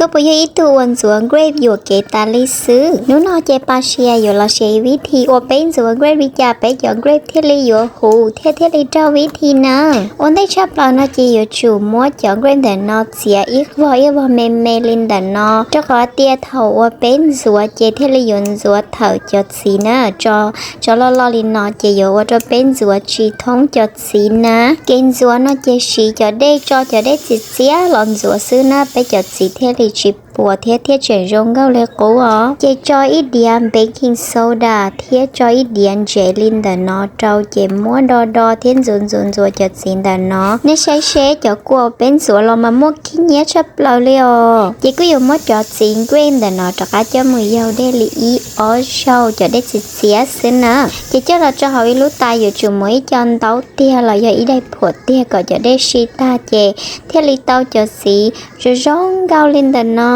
Koj puas yog ib tug uas ntxuav grape yuam kev tas li xwb? Hnub no ces Pas Sia yuav los share vib thi ua peb ntxuav grape li cas peb cov grape thiaj li yuav huv thiab thiaj li raug vib thi na. Ua ntej tshaj plaws no ces yuav tsum muab cov grape ntawm no txiav ib vog ib vog me me li ntawm no, rau qhov tias thaum uas peb ntxuav ces thiaj li yuav ntxuav thawm cov txiv na. Tso loj loj li no ces yuav ua rau peb ntxuav tsis thoob cov txiv na. Kev ntxuav no ces siv cov dej, tso cov dej txias txias los ntxuav xwb na, peb cov txiv thiaj li tsis puas thiab thiaj tseem zoo nkauj li qub os. Ces tso ib diav baking soda thiab tso ib diav ntsev li ntawm no rau ces muab do do thiab ntxuav ntxuav ntxuav cov txiv ntawm no. Nej saib seb cov kua peb ntxuav los mas muaj khib nyiab tshaj plaws li os. Ces kuj yuav muab cov txiv grape ntawm no rov qab coj mus yaug dej li ib ob zaug, cov dej txias txias xwb na. Ces coj los tso hauv ib lub tais, yuav tsum muab ib co ntaub tiag los yog ib daim phuam tiag kom cov dej si tag ces thiaj li tau cov txiv zoo zoo nkauj li ntawm no.